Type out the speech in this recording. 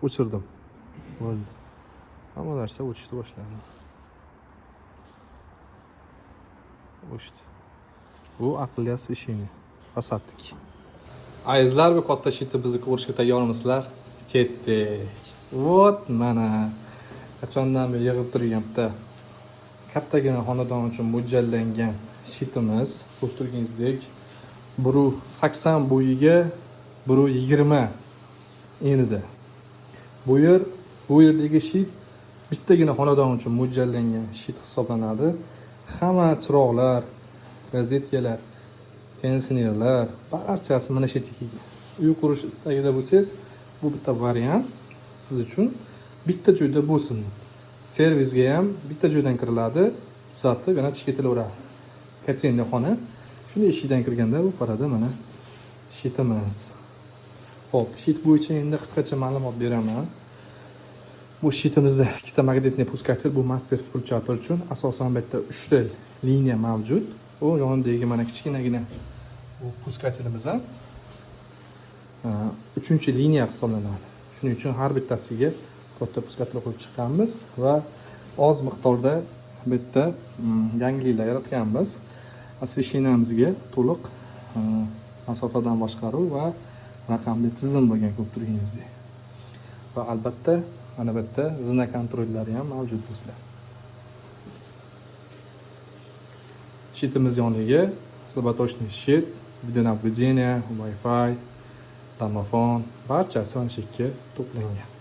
O'chirdim. Bo'ldi. Hamma narsa o'chishni boshlandi. O'chdi. Bu aqlli освещение. Fasadniki. Azizlar, bu katta щит ni bizni ko'rishga tayyormisizlar? Ketdik. Вот mana qachondan beri yig'ib turgan bitta kattagina xonadon uchun mo'ljallangan щит imiz. Ko'rib turganingizdek, 1.80 bo'yiga 1.20 enida. Bu yerdagi щит bittagina xonadon uchun mo'ljallangan щит hisoblanadi. Hamma chiroqlar, rozetkalar, konditsionerlar barchasi mana shu yerga kelgan. Uy qurish istagida bo'lsangiz, bu bitta variant siz uchun, bitta joyda bo'lsin. Servisga ham bitta joydan kiriladi, tuzatib yana chiqib ketilaveradi. Котельный xona. Shuni eshikdan kirganda bu parada mana щит imiz. Xo'p, щит bo'yicha endi qisqacha ma'lumot beraman. Bu щит imizda ikkita магнитный пускатель, bu master включатель uchun asosan bu yerda 3 ta liniya mavjud. U yonidagi mana kichkinagina bu пускатель imiz ham uchinchi liniya hisoblanadi. Shuning uchun har bittasiga katta пускатель qo'yib chiqqanmiz va oz miqdorda bu yerda yangiliklar yaratganmiz. Освещение mizga to'liq masofadan boshqaruv va raqamli tizim bo'lgan, ko'rib turganingizdek. Va albatta mana bu yerda знак контроль lari ham mavjud, do'stlar. Щит imiz yoniga слаботочный щит, видеонаблюдение, Wi-Fi, domofon barchasi mana shu yerga to'plangan.